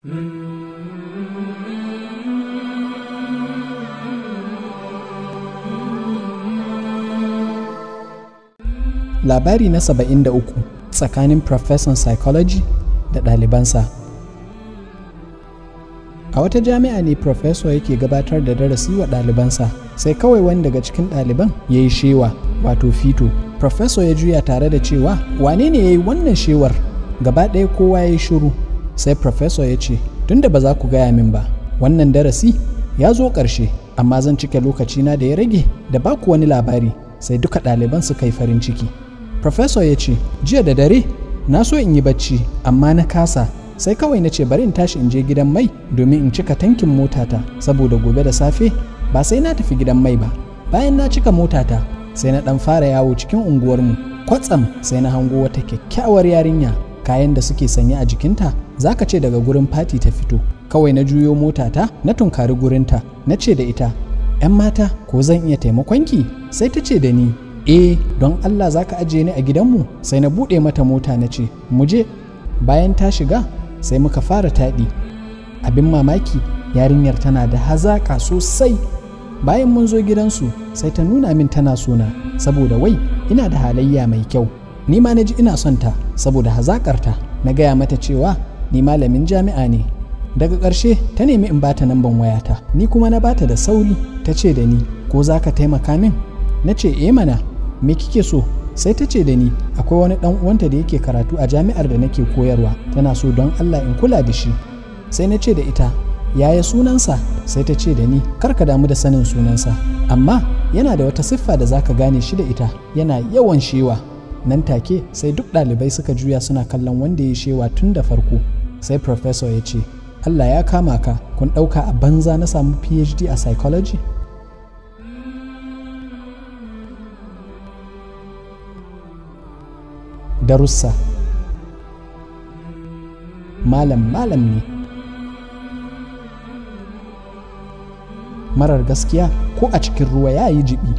Labari na 73, tsakanin Profesan Psychology da ɗalibansa. A wata jami'a ne Professor yake gabatar da darasi wa ɗalibansa, sai kawai wani daga cikin ɗaliban ya yi shewa, wato fito. Professor ya juya tare da cewa, wane ne ya yi wannan shewar? Gaba ɗaya kowa ya yi shiru. Sai Professor ya ce, tunda ba za ku gaya min ba, wannan darasi ya zo ƙarshe, amma zan cike lokacina da ya rage da ba ku wani labari. Sai duka ɗaliban suka yi farin ciki. Professor ya ce, jiya da dare na so in yi bacci amma na kasa, sai kawai na ce bari in tashi in je gidan mai domin in cika tankin motata saboda gobe da safe ba sai na tafi gidan mai ba. Bayan na cika motata sai na ɗan fara yawo cikin unguwarmu. Kwatsam sai na hango wata kyakkyawar yarinya, kayan da suke sanye a jikinta zaka ce daga gurin fati ta fito. Kawai na juyo motata na tunkari gurinta, na ce da ita, 'yan mata ko zan iya taimakonki? Sai ta ce da ni, eh, don Allah za ka ajiye ni a gidanmu? Sai na buɗe mata mota na ce, mu je. Bayan ta shiga sai muka fara taɗi. Abin mamaki, yarinyar tana da hazaƙa sosai. Bayan mun zo gidansu sai ta nuna min tana sona saboda wai ina da halayya mai kyau. Ni ma na ji ina son ta saboda hazaƙarta. Na gaya mata cewa ni malamin jami'a ne. Daga ƙarshe ta nemi in bata namban wayata, ni kuma na bata da sauri. Ta ce da ni, ko za ka taimaka min? Na ce, eh mana, me kike so? Sai ta ce da ni, akwai wani ɗan uwanta da yake karatu a jami'ar da nake koyarwa, tana so don Allah in kula da shi. Sai na ce da ita, yaya sunansa? Sai ta ce da ni, kar ka damu da sanin sunansa, amma yana da wata siffa da zaka gane shi da ita, yana yawan shewa. Nan take sai duk ɗalibai suka juya suna kallon wanda ya shewa tun da farko. Sai Professor ya ce, Allah ya kama ka, kun ɗauka a banza na samu PhD a psychology? Darussa. Malam malam ne. Marar gaskiya ko a cikin ruwa ya yi jiɓi.